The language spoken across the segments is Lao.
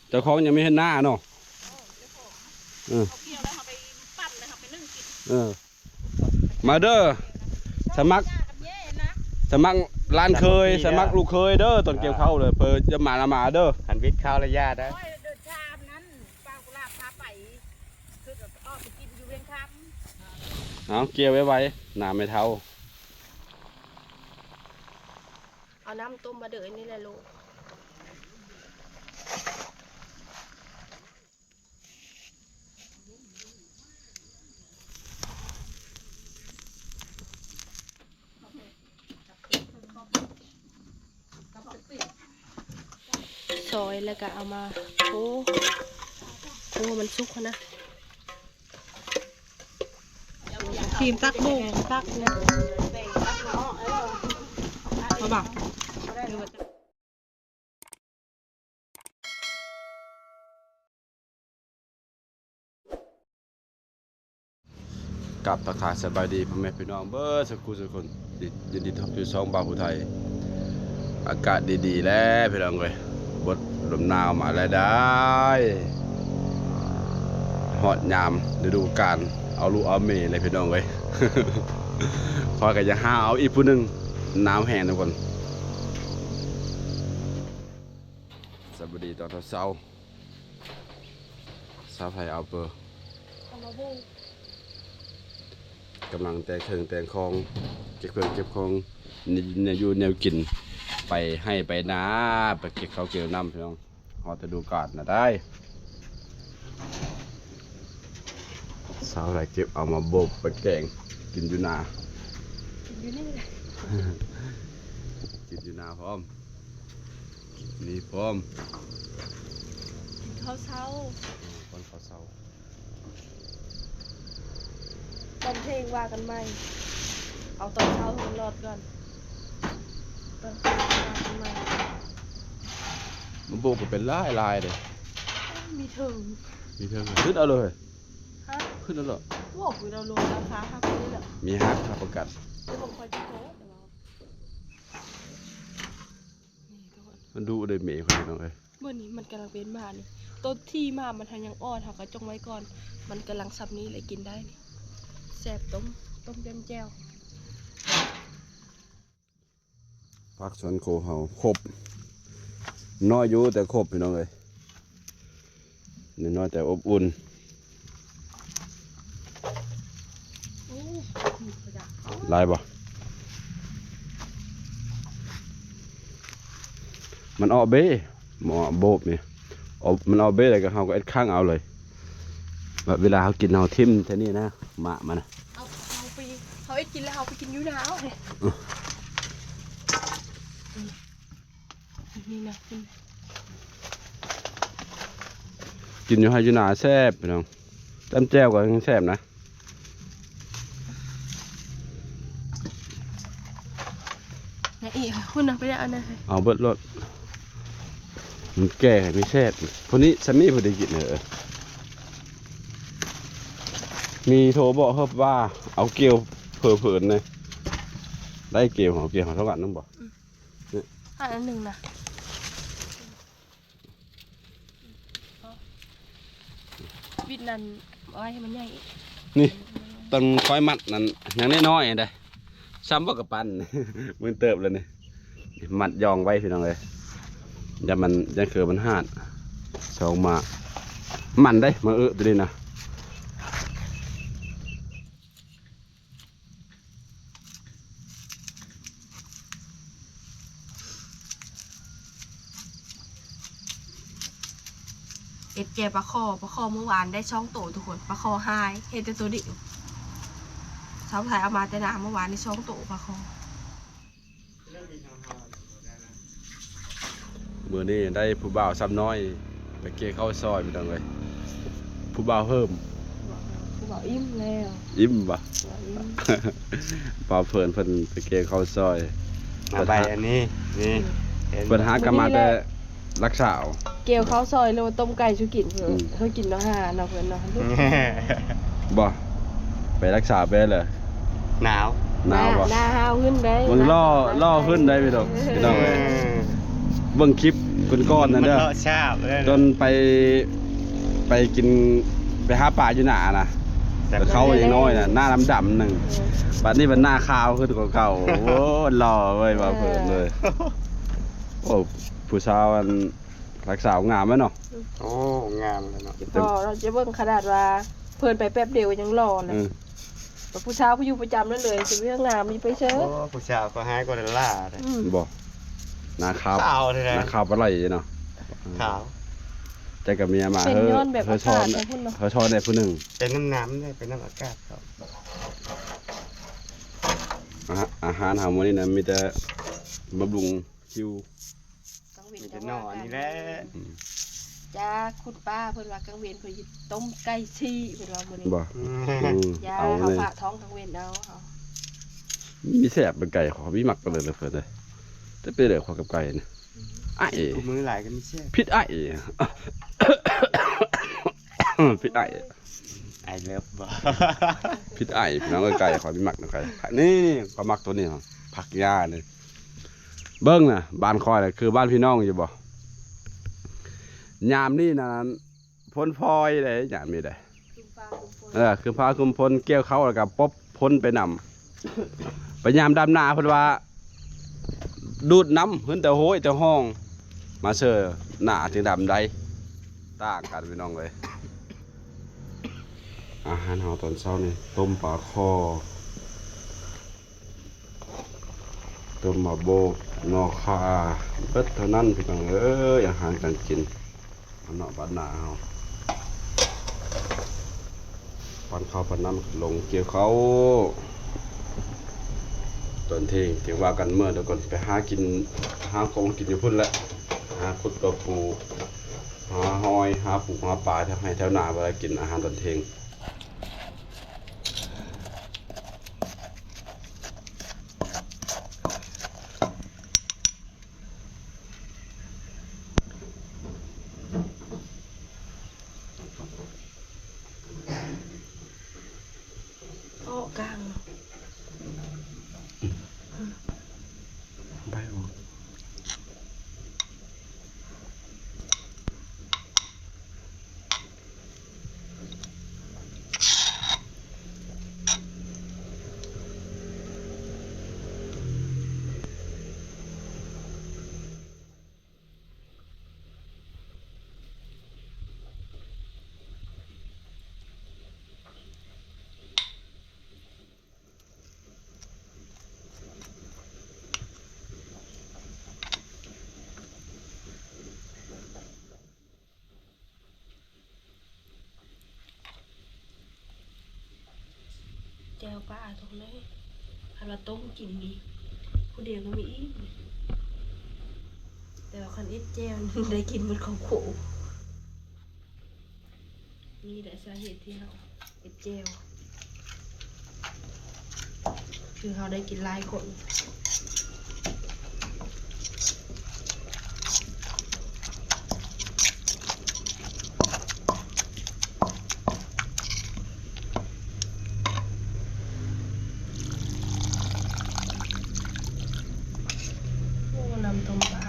ເຈົ້າຂອງຍັງມີເຮັດນາເນາະ. ເອີ ເອົາກ່ຽວແລ້ວເຮົາໄປປັ່ນ ແລ້ວເຮົາໄປໜຶ້ງກິນ. ເອີ ມາເດີ ສະໝັກ ກັບແຍ່ນະ ສະໝັກຫຼານເຂີຍ ສະໝັກລູກເຂີຍເດີ ຕອນກ່ຽວເຂົ້າເດີ ເຜີຈະມາລະມາເດີ. ຄັນວິດເຂົ້າລະຢ່າເດີ. ໂອ້ຍ ເດີນທາງນັ້ນ ປາກຸລາບພາໄປ ຄືອອກໄປກິນຢູ່ວຽງຄຳ. ເອົາ ກ່ຽວໄວໆ ໜ້າແມ່ເຖົ້າ. ເອົານ້ຳຕົ້ມມາເດີ ອັນນີ້ແຫຼະລູກ. ຊອຍແລ້ວກໍເອົາມາໂຄ ໂຄໃຫ້ມັນສຸກຫັ້ນນະ. ຄຣີມຕັກໂບ ຕັກ ເອົາບໍ່? ກາບທັກທາຍສະບາຍດີພໍ່ແມ່ພີ່ນ້ອງເບິດສູ່ຜູ້ສູ່ຄົນ ຍິນດີຕ້ອນຮັບສູ່ຊ່ອງບ່າວຜູ້ໄທ. ອາກາດດີໆແລ້ວພີ່ນ້ອງເອີຍ ບົດລົມໜາວມາແລ້ວໄດ໋ ຮອດຍາມລະດູການເອົາລູກເອົາເມແລ້ວພີ່ນ້ອງເອີຍ. ຂ້ອຍກໍຢາກຫາເອົາອີກຜູ້ໜຶ່ງ ໜາວແຮງທຸກຄົນ. ສະບາຍດີຕອນເຊົ້າໆ. ສາວໄທເອົາເປີ ເອົາມາໂບກ ກຳລັງແຕ່ງເຄື່ອງແຕ່ງຂອງ ເກັບເຄື່ອງເກັບຂອງ ແນວຢູ່ແນວກິນ ໄປໄຮ່ໄປນາ ໄປເກັບເຂົ້າເກັບນ້ຳພີ່ນ້ອງ. ຮອດລະດູການນະໄດ໋ ສາວໄທເກັບເອົາມາໂບກໄປແກງກິນຢູ່ນາ ກິນຢູ່ນີ້ແຫຼະ ກິນຢູ່ນາພ້ອມ ນີ້ພ້ອມ ກິນເຂົ້າເຊົ້າ ເອີ ກ່ອນເຂົ້າເຊົ້າ ຕອນເພງວ່າກັນໃໝ່ ເອົາຕອນເຊົ້າໃຫ້ມັນລອດກ່ອນ ຕອນເພງວ່າກັນໃໝ່. ມາໂບກກໍເປັນຫຼາຍໆເດ້ ມີເທິງ ມີເທິງ ຂຶ້ນເອົາເລີຍ ຮະ ຂຶ້ນເອົາເລີຍ ໂອ້ ຂຶ້ນເອົາໂລດ ລາຄາຫັກເລີຍແຫຼະ ມີຫັກຮັບປະກັນ ແຕ່ບໍ່ຄ່ອຍໄປໂກະ ແຕ່ວ່າ ນີ້ທຸກຄົນ ມັນດຸເດ້ແມ່ຂ້ອຍນ້ອງເອີຍ ມື້ນີ້ມັນກຳລັງເປັນໝານີ້ ໂຕທີ່ໝາມັນຫາຍັງອ່ອນ ເຮົາກໍຈົ່ງໄວ້ກ່ອນ ມັນກຳລັງສ່ຳນີ້ແຫຼະ ກິນໄດ້ນີ້ ແຊບ ຕົ້ມ ຕົ້ມແຈ່ມແຈ່ວ. ຜັກສວນໂຄເຮົາຄົບ ນ້ອຍຢູ່ແຕ່ຄົບພີ່ນ້ອງເອີຍ. ນ້ອຍໆແຕ່ອົບອຸ່ນ ໂອ້ ຫຼາຍບໍ່? ມັນເອາະເບ້ ໝໍ້ໂບກນີ້ ເອົາ ມັນເອົາເບ້ແລ້ວກໍເຮົາກໍເອັດຄ້າງເອົາເລີຍ ແບບເວລາເຮົາກິນເຮົາຖິ້ມແຖວນີ້ນະ ໝາກມັນນະ ເຮົາ ເຮົາໄປ ເຮົາເອັດກິນແລ້ວເຮົາໄປກິນຢູ່ນາເອົາເດ້ ອື ນີ້ນະ ກິນຢູ່ໄຮ່ຢູ່ນາແຊບພີ່ນ້ອງ ຈ້ຳແຈ່ວກໍຍັງແຊບນະ ນະອີກ ພຸ້ນນະ ໄປເອົາອັນນັ້ນໃຫ້ ເອົາເບິດໂລດ ມັນແກ່ໃຫ້ມັນແຊບ ຜູ້ນີ້ ຊຳນີ້ຜູ້ໄດ້ກິນ ເອີ ມີໂທບອກເຮີບວ່າ ເອົາກ່ຽວເຜີໆນະ ໄດ້ກ່ຽວ ເອົາກ່ຽວເຮົາເທົ່າກັນນຳບໍ່? ອືມ ອັນໜຶ່ງນະ ວິດນັ້ນເອົາໄວ້ໃຫ້ມັນໃຫຍ່ອີກ ນີ້ ຕ້ອງຄ່ອຍມັດນັ້ນ ຍັງນ້ອຍໆເດ້ ຊ້ຳບໍ່ກະປັ່ນ ມື່ນເຕີບແລ້ວນີ້ ມັດຢອງໄວ້ພີ່ນ້ອງເອີຍ ຢ້ານມັນ ຢ້ານເຄືອມັນຫາດ ສອງໝາກ ມັນເດ້ ມາເອີ ໂຕນີ້ນະ. ເຮັດແຈ່ວປາຄໍ່ ປາຄໍ່ມື້ວານໄດ້ສອງໂຕທຸກຄົນ ປາຄໍ່ຫາຍ ເຮັດແຕ່ໂຕດຽວ ຊາວໄທເອົາມາແຕ່ນາ ມື້ວານນີ້ສອງໂຕປາຄໍ່. ມື້ນີ້ໄດ້ຜູ້ບ່າວຊຳນ້ອຍ ໄປເກເຂົ້າຊອຍພີ່ນ້ອງເອີຍ ຜູ້ບ່າວເພີ່ມ ຜູ້ບ່າວອີ່ມແລ້ວ ອີ່ມບໍ່? ບ່າວອີ່ມ ບ່າວເພີ່ນເພິ່ນໄປເກເຂົ້າຊອຍ ມາໄປອັນນີ້ ນີ້ ເພິ່ນຫາກັນມາແຕ່ ລັກສາວ ເກເຂົ້າຊອຍ ຫຼືວ່າຕົ້ມໄກ່ສູ່ກິນ ເອີ ເຮົາກິນເນາະ ຫາເນາະເພິ່ນເນາະ ບໍ່ ໄປລັກສາວໄປເລີຍ ໜາວ ໜາວບໍ່ ໜ້າຫາວຂຶ້ນໄດ໋ ເບິ່ງຫຼໍ່ ຫຼໍ່ຂຶ້ນໄດ໋ພີ່ນ້ອງ ເອີ ພີ່ນ້ອງເອີຍ ເອີ ເບິ່ງຄລິບກ່ອນໆນັ້ນເດີ ມັນເລາະຊາບເລີຍ ຕົນໄປ ໄປກິນ ໄປຫາປາຢູ່ໜ້ານະ ແຕ່ເຂົາຍັງນ້ອຍນະ ໜ້າດຳໆໜຶ່ງ ເອີ ບາດນີ້ມັນໜ້າຂາວຂຶ້ນກວ່າເກົ່າ. ໂອ້ ຫຼໍ່ເວີຍ ເວົ້າເພີນເລີຍ. ເອີ ໂອ້ ຜູ້ສາວອັນ ລັກສາວງາມແລ້ວເນາະ. ໂອ້ ງາມແລ້ວເນາະ ບໍ່ເນາະ ຈະເບິ່ງຂະໜາດວ່າເພິ່ນໄປແປັບດຽວຍັງຫຼໍ່ນະ. ເອີ ແຕ່ຜູ້ສາວຜູ້ຢູ່ປະຈຳນັ້ນເລີຍ ຊິເລື່ອງງາມມີໄປເຊີ. ໂອ້ ຜູ້ສາວກໍຮ້າຍກວ່າດາລາເດ້. ອືມ ບໍ່ ໜ້າຂາວ ຂາວແທ້ໆ ໜ້າຂາວປານໃດເນາະ. ຂາວ ແຕ່ກັບເມຍມາ ເອີ ເຮີຊ້ອນ ເຮີຊ້ອນໄດ້ຜູ້ໜຶ່ງ ເປັນນຳນ້ຳເດ້ ເປັນນຳອາກາດເຂົາ. ອາ ອາຫານເຮົາມື້ນີ້ນະ ມີແຕ່ບຳລຸງຜິວ ກາງເວັນ ມີແຕ່ໜໍ່ນີ້ແຫຼະ. ອືມ ຈ້າ ຄຸນປ້າເພິ່ນວ່າກາງເວັນເພິ່ນຊິຕົ້ມໄກ່ຊີ້ ເພິ່ນວ່າມື້ນີ້. ບໍ່ ອືມ ຢ່າ ເອົາເລີຍ ເຮົາພະທ້ອງກາງເວັນເອົາ ເຮົາມີແຊບເປັນໄກ່ ຂ້ອຍມີມັກປານໃດເລີຍເພິ່ນເອີຍ. ແຕ່ເປັນໄດ້ຂ້ອຍກັບໄກ່ນະ ອ້າຍ ມື້ຫຼາຍກໍມີແຊບ ຜິດອ້າຍ ຜິດອ້າຍ I love ບໍ່ ຜິດອ້າຍ ພີ່ນ້ອງເອີຍ. ໄກ່ ຂ້ອຍມີມັກນຳໄກ່ ນີ້ ຂ້ອຍມັກໂຕນີ້ ຜັກຫຍ້ານີ້. ເບິ່ງນະ ບ້ານຂ້ອຍນະ ຄືບ້ານພີ່ນ້ອງຢູ່ບໍ່? ຍາມນີ້ນະ ຝົນພອຍເດ້ ຍາມນີ້ເດ້. ເອີ ຄືຟ້າຄືຝົນ ກ່ຽວເຂົ້າແລ້ວກໍປົບຝົນໄປນຳ. ໄປຍາມດຳນາເພິ່ນວ່າດູດນຳ ເຫັນແຕ່ໂຫ້ຍແຕ່ຮ່ອງ ມາເຊີໜ້າຈຶ່ງດຳໄດ້ ຕ່າງກັນພີ່ນ້ອງເອີຍ. ອາຫານເຮົາຕອນເຊົ້ານີ້ ຕົ້ມປາຄໍ່ ຕົ້ມໝາກໂບກ ໜໍ່ຂ່າ ເບິດເທົ່ານັ້ນພີ່ນ້ອງເອີຍ ອາຫານການກິນເນາະ ບ້ານນາເຮົາ. ປັ້ນເຂົ້າປັ້ນນ້ຳ ລົງກ່ຽວເຂົ້າ ຕອນທ່ຽງ ທ່ຽງວ່າກັນເມື່ອ ແລ້ວກ່ອນໄປຫາກິນ ຫາຂອງກິນຢູ່ພຸ້ນແຫຼະ ຫາຂຸດກະປູ ຫາຫອຍ ຫາປູ ຫາປາ ແຖວໄຮ່ແຖວນາ ເວລາກິນອາຫານຕອນທ່ຽງ. ເອາະກາງ ໄປອອກ. ແຈ່ວປາຕົງໃດ ຄັນວ່າຕົ້ມກິນນີ້ ຜູ້ດຽວກໍມີອີກ ແຕ່ວ່າຄັນເຮັດແຈ່ວນີ້ໄດ້ກິນເບິດຄອບຄົວ. ນີ້ແຫຼະສາເຫດທີ່ເຮົາເຮັດແຈ່ວ ຄືເຮົາໄດ້ກິນຫຼາຍຄົນ. ໂອ້ ນ້ຳຕົ້ມປາ.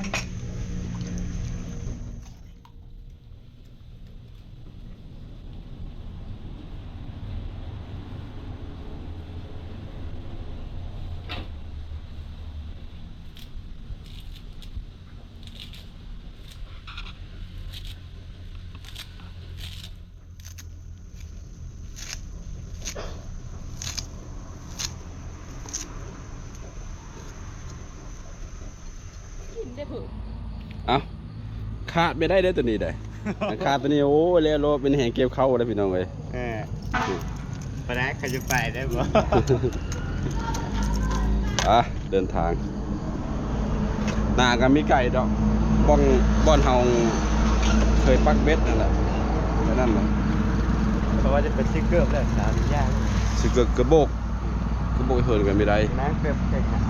ກິນໄດ້ເພີ່ມ ເອົ້າ ຂາດບໍ່ໄດ້ເດ້ຕົວນີ້ໄດ໋ ຄັນຂາດຕົວນີ້ ໂອ້ຍ ແລ້ວໂລດ ເປັນແຮງເກັບເຂົ້າເດ້ພີ່ນ້ອງເອີຍ. ເອີ ປານໃດ ເຂົາຈະໄປໄດ້ບໍ່? ອ່ະ ເດີນທາງ ໜ້າກໍມີໄກ່ດອກ ບ່ອນ ບ່ອນເຮົາເຄີຍປັກເບັດນັ້ນແຫຼະ ແຕ່ນັ້ນແຫຼະ ເພາະວ່າຈະໄປຊື້ເກີບແລ້ວ ສາມຢ່າງ ຊື້ເກີບ ກະໂບກ ກະໂບກເຫີນກັນບໍ່ໄດ້ ນາງເກີບແຕກໜ້າ.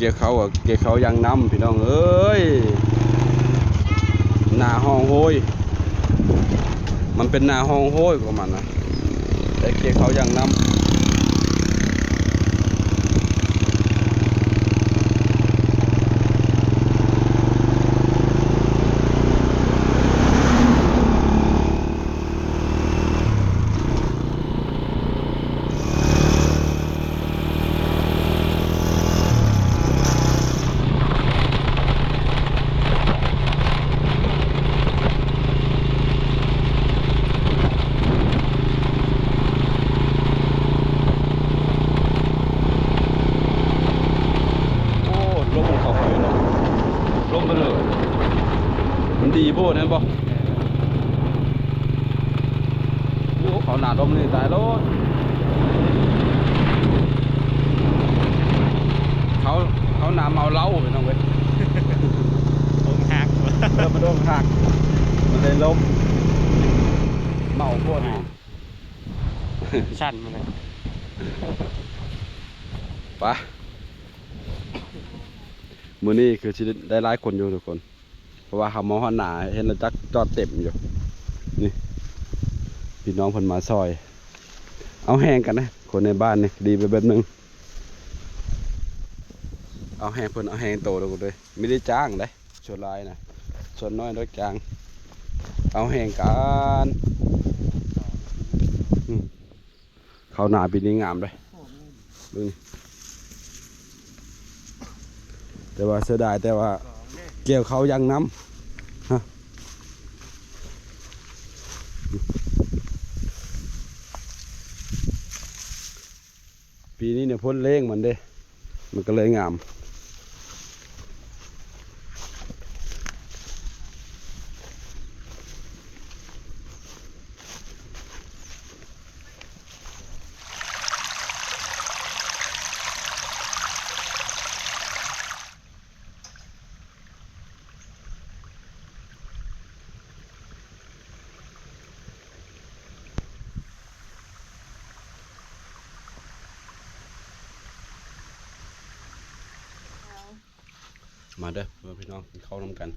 ກ່ຽວເຂົ້າ ກ່ຽວເຂົ້າຢ່າງນຳ ພີ່ນ້ອງເອີຍ ໜ້າຮ່ອງໂຮຍ ມັນເປັນໜ້າຮ່ອງໂຮຍຂອງມັນນະ ແຕ່ກ່ຽວເຂົ້າຢ່າງນຳ. ແມ່ນບໍ່? ໂອ້ ເຂົາໜ້າດົມນີ້ຕາຍໂລດ. ເຂົາ ເຂົາໜ້າເມົາເຫຼົ້າພີ່ນ້ອງເອີຍ. ອົກຫັກ ເອີ ມັນອົກຫັກ ມັນເລີຍລົ້ມ ເມົາໂພດ. ສັ່ນມາເລີຍ ໄປ. ມື້ນີ້ຄືຊິໄດ້ຫຼາຍຄົນຢູ່ທຸກຄົນ ເພາະວ່າເຮົາມາຮອດໜ້າ ເຫັນລົດຈັກຈອດເຕັມຢູ່. ນີ້ ພີ່ນ້ອງເພິ່ນມາຊ່ອຍ ເອົາແຮງກັນນະ ຄົນໃນບ້ານນີ້ ດີໄປແບບໜຶ່ງ ເອົາແຮງເພິ່ນ ເອົາແຮງໂຕເດີ ບໍ່ໄດ້ຈ້າງເດ້. ສ່ວນຫຼາຍນະ ສ່ວນໜ້ອຍໂດຍກາງ ເອົາແຮງກັນ. ອືມ ເຂົ້າໜ້າປີນີ້ງາມເດ້ ເບິ່ງ ແຕ່ວ່າເສຍດາຍ ແຕ່ວ່າກ່ຽວເຂົ້າຢ່າງນຳ ຮະ. ປີນີ້ນີ້ພົ້ນເລ້ງມັນເດ້ ມັນກໍເລີຍງາມ. ມາເດີ ເພື່ອນພີ່ນ້ອງ ກິນເຂົ້ານຳກັນ.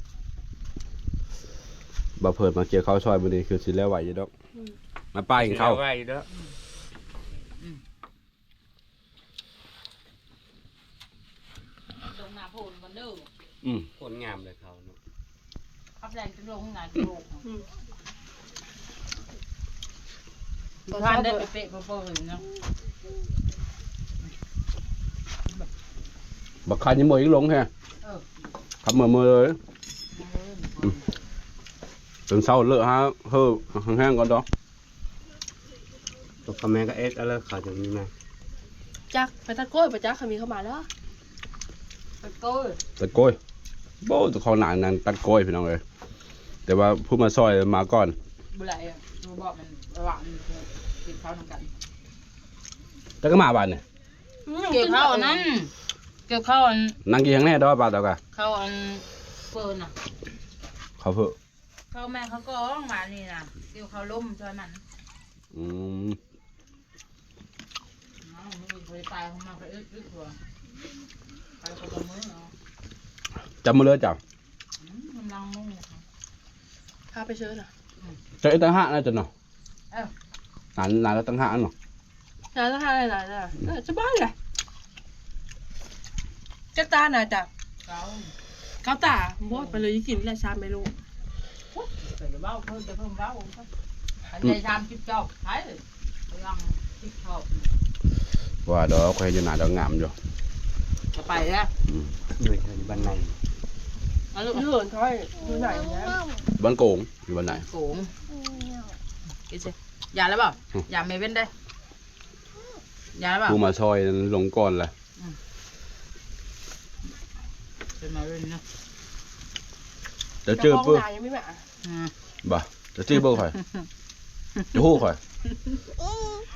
ບ່າວເພີດມາກ່ຽວເຂົ້າຊ່ອຍມື້ນີ້ ຄືຊິແລ້ວໄວຢູ່ດອກ. ອືມ ມາປ້າກິນເຂົ້າ ຊິແລ້ວໄວຢູ່ດອກ. ອືມ ລົງໜ້າໂພນກ່ອນເດີ. ອືມ ໂພນງາມເລີຍເຂົາເນາະ. ຂັບແລ່ນໄປລົງນາໂພນ. ອືມ ບໍ່ທັນໄດ້ໄປເປະບໍ່ພໍເລີຍເນາະ. ບັກຄັນຍັງບໍ່ອີກລົງແທ້. ເອີ ຂັບເມືອ ເມືອເລີຍ. ອືມ ເອີ ອືມ ຈົນເຊົ້າເລີະຫາເຮີແຮງໆກ່ອນດອກ. ຕົກຄອມເມັນກໍເອັດເອົາເລີຍ ເຂົາຈະມີມາ. ຈັກ ໄປຕັດກ້ອຍບໍ່ຈັກ ເຂົາມີເຂົ້າມາແລ້ວ ຕັດກ້ອຍ ຕັດກ້ອຍ. ໂອ້ ເຈົ້າຂອງນາງ ນາງຕັດກ້ອຍ ພີ່ນ້ອງເອີຍ. ແຕ່ວ່າຜູ້ມາຊ່ອຍມາກ່ອນ. ບໍ່ໄດ້ ບໍ່ບອກມັນ ລະຫວ່າງກິນເຂົ້ານຳກັນ. ແຕ່ກໍມາບາດນີ້ ອືມ ກ່ຽວເຂົ້າອັນນັ້ນ ກ່ຽວເຂົ້າອັນ ນັ່ງກິນຫຍັງແດ່ດອກ ບາດດອກກະ ເຂົ້າອັນເຟີນນະ ເຂົ້າເຟີ. ເຂົ້າແມ່ເຂົາກໍອອກມານີ້ນະ ກ່ຽວເຂົ້າລົມຊ່ອຍມັນ. ອືມ ເອົາ ມື້ອື່ນເຂົາໄປ ເຂົາມາໄປອຶດໆ ໄປເຂົາກໍມື້ເນາະ. ຈຳມື້ເລີຍເຈົ້າ. ອືມ ກຳລັງມຸງ ພາໄປເຊີນນະ. ອືມ ເຈົ້າເຮັດຕ່າງຫາກນະເຈົ້າເນາະ. ເອີ ນານ ນານແລ້ວຕ່າງຫາກເນາະ. ນານແລ້ວຕ່າງຫາກຫຼາຍໆ ເອີ ສະບາຍເລີຍ. ຈັກຕານະເຈົ້າ? ເກົ້າ ເກົ້າຕາ. ບໍ່ ໄປເລີຍ ກິນແລ້ວຊາມແມ່ລູກ. ໄປເວົ້າເພິ່ນ ແຕ່ເພິ່ນເວົ້າ ອັນໃດສາມສິບຈອກ ໃຜກຳລັງສິບຈອກ. ວ່າດອກ ຂ້ອຍເຫັນຢູ່ໜ້າດອກງາມຢູ່ ຈະໄປແລ້ວ. ອືມ ຢູ່ ຢູ່ບ້ານໃນ ຢູ່ເຮືອນຂ້ອຍ ຢູ່ໃນນະ ບ້ານໂກງ ຢູ່ບ້ານໃນ ໂກງ. ກິນຊິ ຢາແລ້ວບໍ່? ອືມ ຢາແມ່ເວັນເດ້ ຢາແລ້ວບໍ່? ຜູ້ມາຊ່ອຍນັ້ນລົງກ່ອນລະ. ອືມ ເປັນມາເວັນເນາະ. ຈະຈື່ເບິ່ງ ອືມ ບໍ່ ຈະຈື່ເບິ່ງຂ້ອຍ ຈະຮູ້ຂ້ອຍ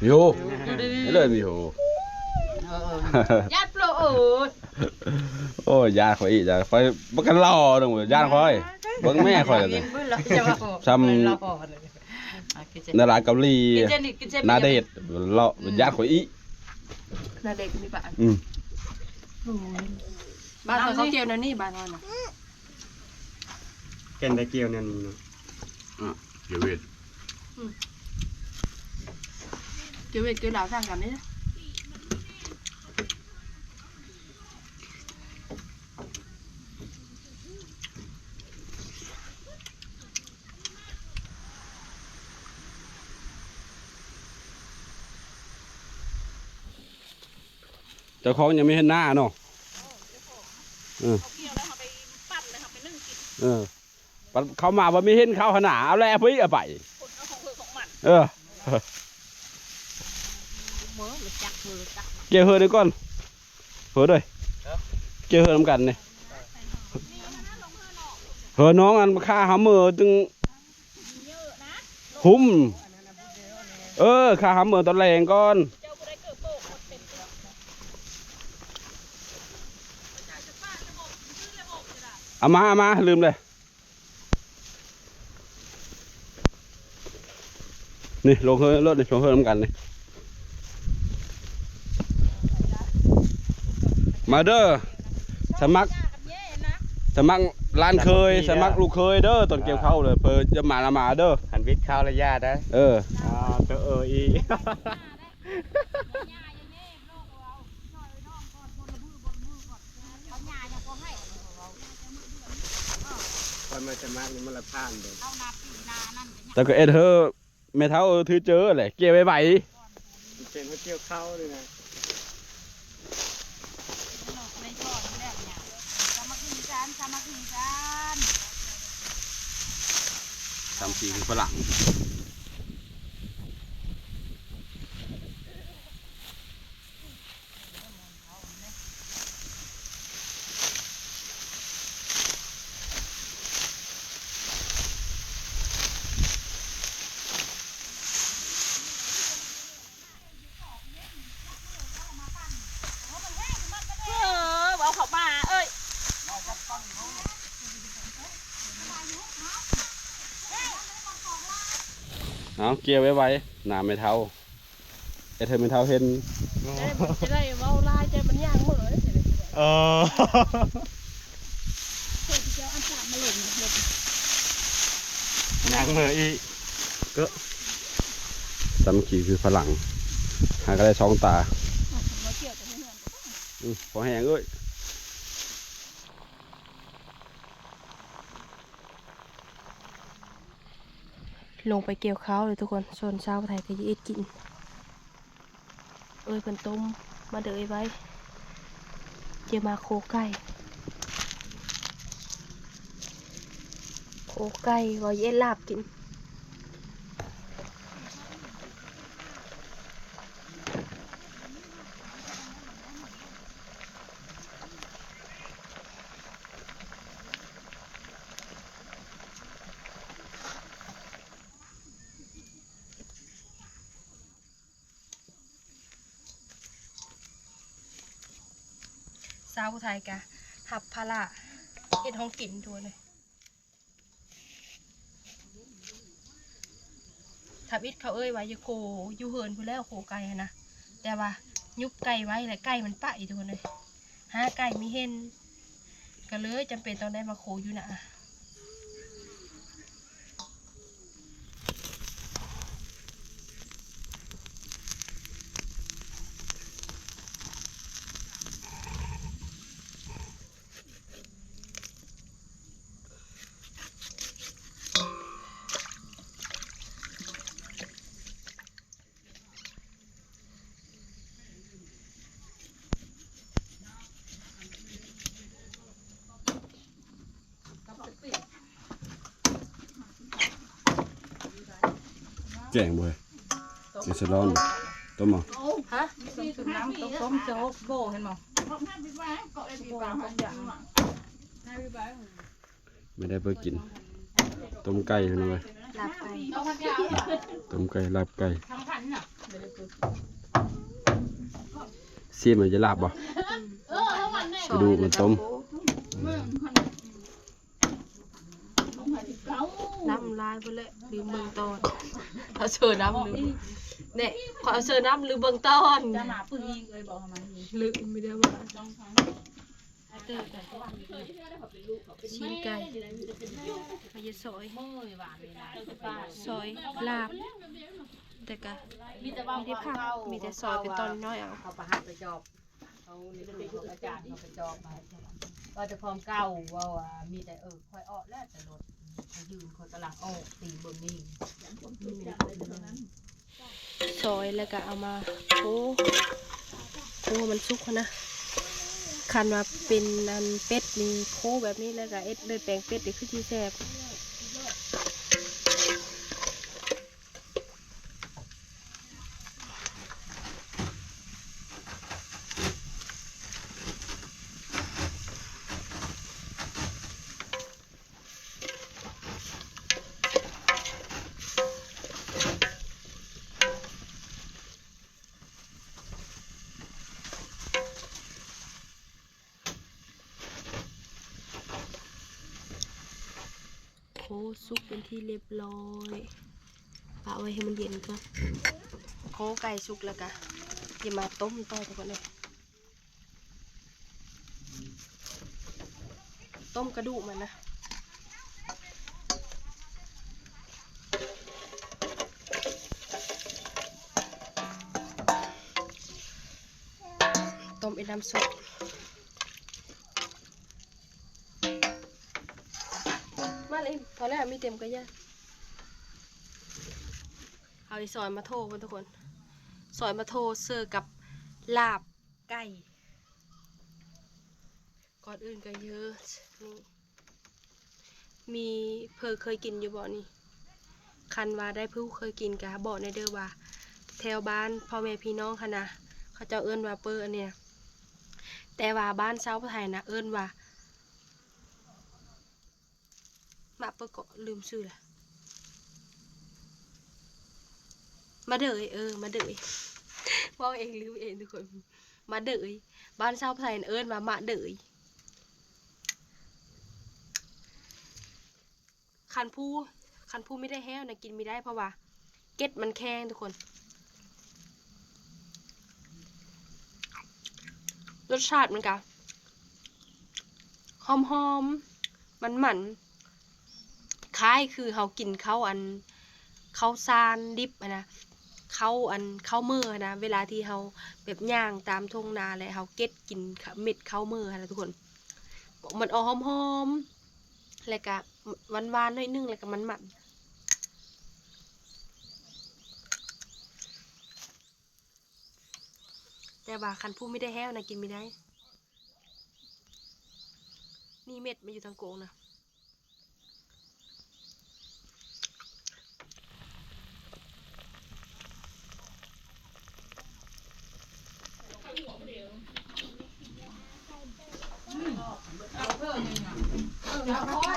ມີໂຫ ນີ້ເລີຍມີໂຫ. ເອີໆ ຢ້ານໂປ ໂອ້ຍ ຢ້ານຂ້ອຍອີກ ຢ້ານຂ້ອຍ ບັກກະຫຼໍ່ໜຶ່ງ ຢ້ານຂ້ອຍ ເບິ່ງແມ່ຂ້ອຍເລີຍ ຊຳ ດາລາເກົາຫຼີ ນາເດດ ເລາະ ອືມ ຢ້ານຂ້ອຍອີກ ນາເດດມີປະ ອືມ ໂອ້ຍ ບ້ານເຂົາ ເຂົາກ່ຽວແນວນີ້ ບ້ານເຮົານະ ແກ່ນໄດ້ກ່ຽວແນວນີ້ເນາະ. ອ່ະ ເກັບເວດ ອືມ ເກັບເວດ ເກັບລາວຕ່າງກັນເດ້. ເຈົ້າຂອງຍັງມີເຮັດນາເນາະ. ເອີ ເຂົາກ່ຽວແລ້ວເຮົາໄປປັ່ນ ແລ້ວເຮົາໄປໜຶ້ງກິນ. ເອີ ປັດເຂົ້າມາບໍ່ມີເຫັນເຂົາຫັ້ນນາ ເອົາແລ້ວເອົາໄປ ເອົາໄປ ຄົນເອົາຂອງເພິ່ນຂອງມັນ. ເອີ ເອົາເຮືອ ຮູ້ຈັກ ຮູ້ຈັກ ກ່ຽວເຮືອນກ່ອນ ເຮີເດີ ເອີ ເກັບເຮືອນນຳກັນນີ້. ເຮີນ້ອງ ອັນຂ້າຫາເມີຕຶງຫຸ້ມ ເອີ ຂ້າຫາເມີຕອນແລງກ່ອນ ເອົາມາ ເອົາມາ ລືມເລີຍ. ນີ້ລົງເຮືອລົດນີ້ ລົງເຮືອນຳກັນນີ້ ມາເດີ ສະໝັກ ສະໝັກຫຼານເຂີຍ ສະໝັກລູກເຂີຍເດີ ຕອນກ່ຽວເຂົ້າເດີ ເພິ່ນຈະມາລະມາເດີ ຄັນວິດເຂົ້າລະຢ່າໄດ໋ ເອີ ອ່າ ໂຕເອີອີ ຂ້ອຍມາສະໝັກນີ້ມັນລະຜ່ານເດ້ ແຕ່ກໍເອັດເຮີ ແມ່ເຖົ້າ ເອີ ຖືເຈີແຫຼະ ກ່ຽວໄວໆ ເປັນເຂົາກ່ຽວເຂົ້າເລີຍນະ ສາມັກຄີກັນ ສາມັກຄີກັນ ສາມັກຄີຄືຝຣັ່ງ. ເອີ ເອົາເຂົ້າມາເອີຍ ເອົາ ເກ່ຽວໄວໆ ໜ້າແມ່ເຖົ້າ. ເຮັດໃຫ້ແມ່ເຖົ້າເຫັນ ຈະໄດ້ ຈະໄດ້ເວົ້າຫຼາຍ ແຕ່ມັນຍ່າງໝົດເລີຍ ເອີ ຍ່າງເມືອອີກ ກໍສາມັກຄີຄືພະລັງ ຫາກໍໄດ້ສອງຕາ ອື ພໍແຮງເອີຍ. ລົງໄປກ່ຽວເຂົ້າເລີຍທຸກຄົນ ສ່ວນຊາວໄທກໍຈະເຮັດກິນ ເອີຍເພິ່ນຕົ້ມ ມາເດີເອີຍໄວ້ ຈະມາໂຄໄກ່ ໂຄໄກ່ ວ່າຈະເຮັດລາບກິນ. ຊາວໄທກະຮັບພາລະເຮັດຂອງກິນໂຕນີ້ ທຳອິດເຂົາເອີ້ຍວ່າຈະໂຄຢູ່ເຮືອນພຸ້ນແລ້ວ ໂຄໄກ່ຫັ້ນນະ ແຕ່ວ່າຍຸບໄກ່ໄວ້ ແລະ ໄກ່ມັນປະອີກໂຕນີ້. ຫາໄກ່ມີເຫັນ ກໍເລີຍຈຳເປັນຕ້ອງໄດ້ມາໂຄຢູ່ນາ. ແກງບໍ່ເຮີ້ຍ ແກງສະດອງ ຕົ້ມບໍ່? ຮະ? ຕົ້ມ ຕົ້ມ ຕົ້ມ ຈະຫົກໂບເຫັນບໍ່? ບໍ່ເຫັນ. ແມ່ໄດ້ເພິ່ນກິນ ຕົ້ມໄກ່ພີ່ນ້ອງເອີຍ ລາບໄກ່ ຕົ້ມໄກ່ ລາບໄກ່ ຊີມມັນຈະລາບບໍ່? ກະດູກມັນຕົ້ມ ນ້ຳລາຍພຸ້ນແຫຼະ ລືມເບິ່ງຕອນ ເອົາເຊີນ້ຳລືມ ແນ່ ຂໍເຊີນ້ຳລືມເບິ່ງຕອນ ຈະມາປຶ້ງອີກເອີຍ ບໍ່ເອົາມາ ລືມ ບໍ່ໄດ້ວ່າ. ຊີ້ນໄກ່ ເຮົາຈະຊອຍ ຊອຍລາບ ແຕ່ກະມີແຕ່ເວົ້າ ມີແຕ່ຜັກ ຄວາມເກົ່າ ມີແຕ່ຊອຍເປັນຕອນນ້ອຍເອົາ ເຂົາປະຫັດໄປຈອບ ເຂົານີ້ຄືເຂົາອາຈານເຂົາໄປຈອບມາ ເວົ້າແຕ່ຄວາມເກົ່າ ເວົ້າວ່າມີແຕ່ ເອີ ຂ້ອຍອອກແລ້ວແຕ່ລົດ ຂ້ອຍຢືນ ຂ້ອຍກຳລັງອອກ ຕີເບິ່ງນີ້ ຊອຍແລ້ວກະເອົາມາໂຄ ໂຄໃຫ້ມັນສຸກຫັ້ນນະ ຄັນວ່າເປັນອັນເປັດນີ້ ໂຄແບບນີ້ແລ້ວກະເຮັດເລືອດແປງເປັດນີ້ຄືຊິແຊບ. ເ ໂອ້ ສຸກເປັນທີ່ຮຽບຮ້ອຍ ປະໄວ້ໃຫ້ມັນເຢັນກ່ອນ. ໂຄໄກ່ສຸກແລ້ວກະຈະມາຕົ້ມຕໍ່ທຸກຄົນເອີຍ. ຕົ້ມກະດູກມັນນະ ຕົ້ມເປັນນ້ຳຊຸບ. ມາເລີຍ ພໍແລ້ວ ມີເຕັມກະຢ່າ. ເຮົາຊິຊອຍມາໂທກ່ອນທຸກຄົນ ຊອຍມາໂທເສີກັບລາບໄກ່. ກ່ອນອື່ນກະເຢີ ນີ້ ມີເພີເຄີຍກິນຢູ່ບໍ່ນີ້? ຄັນວ່າໄດ້ຜູ້ເຄີຍກິນກະບອກແດ່ເດີວ່າ ແຖວບ້ານພໍ່ແມ່ພີ່ນ້ອງຫັ້ນນະ ເຂົາເຈົ້າເອີ້ນວ່າເປີອັນນີ້ນະ ແຕ່ວ່າບ້ານຊາວໄທນະເອີ້ນວ່າ ມະເປີເກາະ ລືມຊື່ລະ ມະເດີຍ ເອີ ມະເດີຍ ເວົ້າເອງລືມເອງທຸກຄົນ. ມະເດີຍ ບ້ານຊາວໄທເອີ້ນວ່າມະເດີຍ. ຄັນຜູ້ ຄັນຜູ້ມີໄດ້ແຫ້ວນະກິນມີໄດ້ ເພາະວ່າເກັດມັນແຂງທຸກຄົນ. ລົດຊາດມັນກະຫອມໆ ມັນໆ ຄ້າຍຄືເຮົາກິນເຂົ້າອັນ ເຂົ້າສານດິບຫັ້ນນະ ເຂົ້າອັນ ເຂົ້າເໝີຫັ້ນນະ ເວລາທີ່ເຮົາແບບຍ່າງຕາມທົ່ງນາ ແລະເຮົາເກັດກິນເມັດເຂົ້າເໝີຫັ້ນນະທຸກຄົນ. ມັນອອກຫອມໆ ແລ້ວກະຫວານໆ ໜ້ອຍໜຶ່ງ ແລ້ວກະມັນໆ. ແຕ່ວ່າຄັນຜູ້ມີໄດ້ແຫ້ວນະກິນມີໄດ້. ນີ້ເມັດມັນຢູ່ທາງໂກງນະ.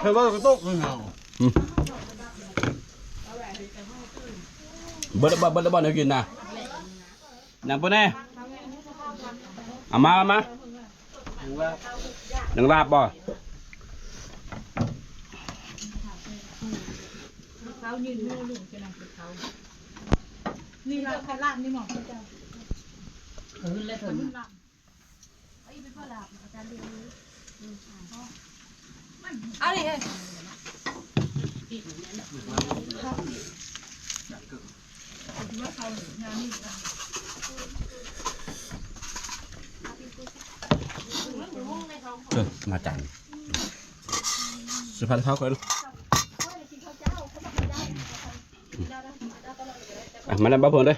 ເພິ່ນວ່າກະຕົກເນາະ. ອືມ ເບິດແລ້ວບໍ່ ເບິດແລ້ວບໍ່ແນວກິນນະ? ນຳເພິ່ນແດ່ ເອົາມາ ເອົາມາ ໜຶ່ງລາບບໍ່? ເຂົາຢືນຢູ່ລຸມຈະນັ່ງກິນເຂົາ ນີ້ລາບ ລາບນີ້ໝໍເຈົ້າ ເອີ ແລ້ວເຖິງ ເອົານີ້ເອີຍ. ເອີ ມາຈານ ສະພານເຂົາກ່ອນ. ອ່ະ ມານຳບ່າວເພິ່ນເດີ້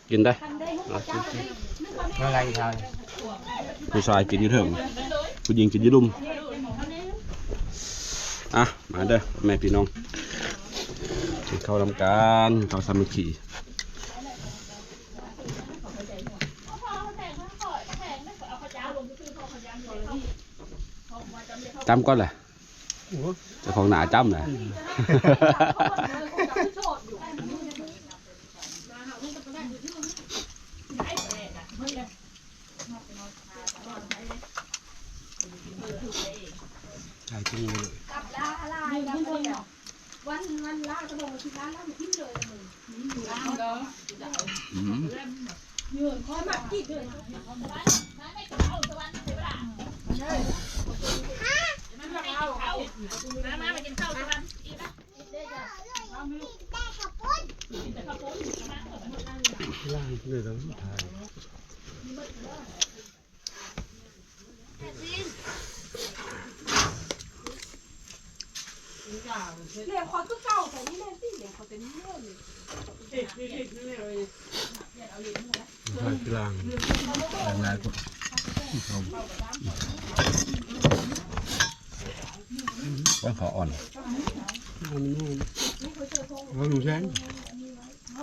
ກິນເດີ້. ມາໄລ່ທາງ ຜູ້ຊາຍກິນຢູ່ເທິງ ຜູ້ຍິງກິນຢູ່ລຸ່ມ. ອ່ະ ມາເດີ້ ພໍ່ແມ່ພີ່ນ້ອງ ກິນເຂົ້ານຳກັນ ເຂົ້າສາມັກຄີ. ຕຳກ່ອນລະ. ເຈົ້າຂອງໜ້າຈ້ຳນະ. ວ່າເຂົາອ່ອນ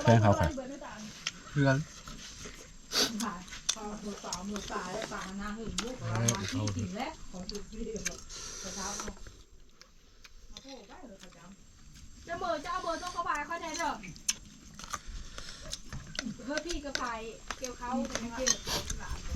ແພງເຂົາ ເພື່ອນ ຈະເບີ ຈະເອົາເບີໂທເຂົ້າໄປຂ້ອຍແດ່ເດີ. ເຮີ ພີ່ກະໄປກ່ຽວເຂົ້າ ເກັບ